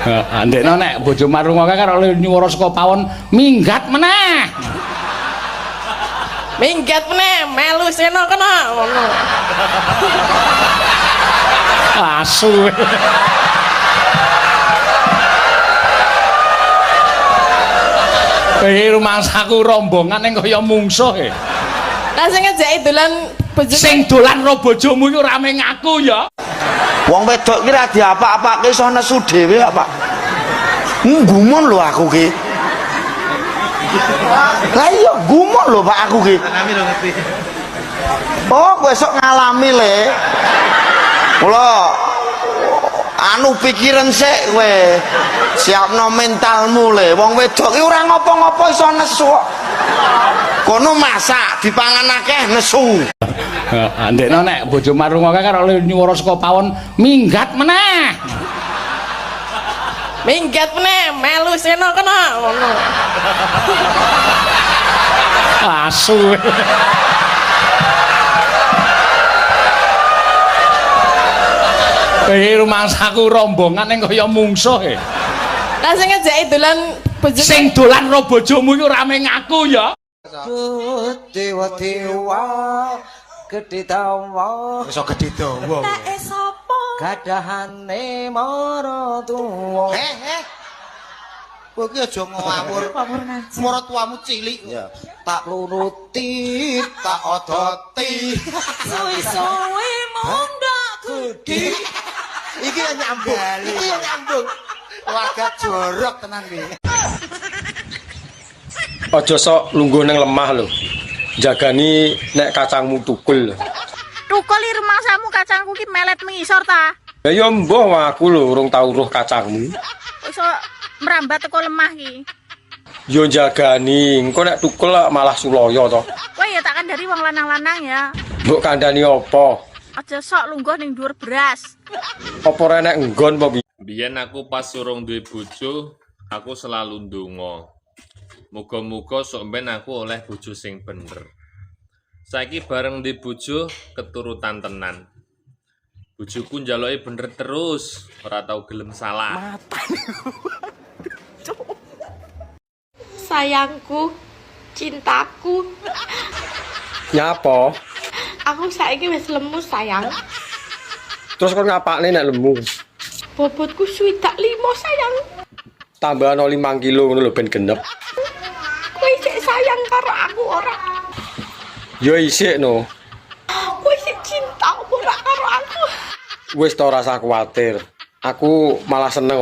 Heeh, ndekno nek bojo marunga kae karo nyuwara saka pawon minggat meneh. Minggat meneh, melu seno kono ngono. Asu. Iki rumangsaku rombongan ning kaya mungsuh e. Lah sing ngejaki dolan bojoku Sing dolan ro bojomu iku ora mung aku ya. Wong wedok ki ra diapa-apake iso nesu dhewe kok, Pak. Gumun lho aku ki. Lah iya gumun lho Pak aku ki. Oh, kowe esuk ngalami le. Mula anu pikiran sik kowe. Siapno mentalmu le. Wong wedok ki ora ngopo-ngopo iso nesu kok. Kono masak dipangan akeh nesu. Heeh, ndekno nek bojo marunga kae karo nyuwara saka pawon minggat meneh. Minggat meneh, melu seno kono ngono. Asu. Iki rumangsaku rombongan ning kaya mungsuh e. Lah sing ngejaki dolan bojoku Sing dolan ro bojomu iku ora mung aku ya. Dewa-dewa gedhe dawa Iso gedhe dawa. Teke sapa? gadahane maratuwa. Eh, eh. Kowe iki aja ngawur. Maratuwamu cilik. Ya, tak luruti, Tak odoti. Suwe-suwe mundak gedhe. Iki yang nyambung. Iki yang nyambung. Warga jorok tenan iki. Aja sok lungguh nang lemah lho. Jagani nek kacangmu tukul. Tukul iki rumangsamu kacangku ki melet mengisor ta. Ya ya mbuh wong aku lho urung tau roh kacangmu. Kok iso merambat teko lemah ki. Yo jagani, engko nek tukul malah suloyo to. Kowe ya tak kandhani wong lanang-lanang ya. Mbok kandhani apa? Aja sok lungguh ning dhuwur beras. Apa ora enek nggon apa piye? Biyen aku pas urung duwe bojo, aku selalu ndonga. Muga-muga sok ben aku oleh bojo sing bener. Saiki bareng duwe bojo keturutan tenan. Bojoku njaluke bener terus, ora tau gelem salah. Sayangku, cintaku. Nyapa? Aku saiki wis lemu sayang. Terus kon ngapakne nek lemu? Bobotku 65 sayang. Tambah 5 kilo ngono lho ben genep. Kowe isih sayang karo aku ora? Yo isik no. Kowe isih cinta ora karo aku? Wis to ora usah kuwatir. Aku malah seneng.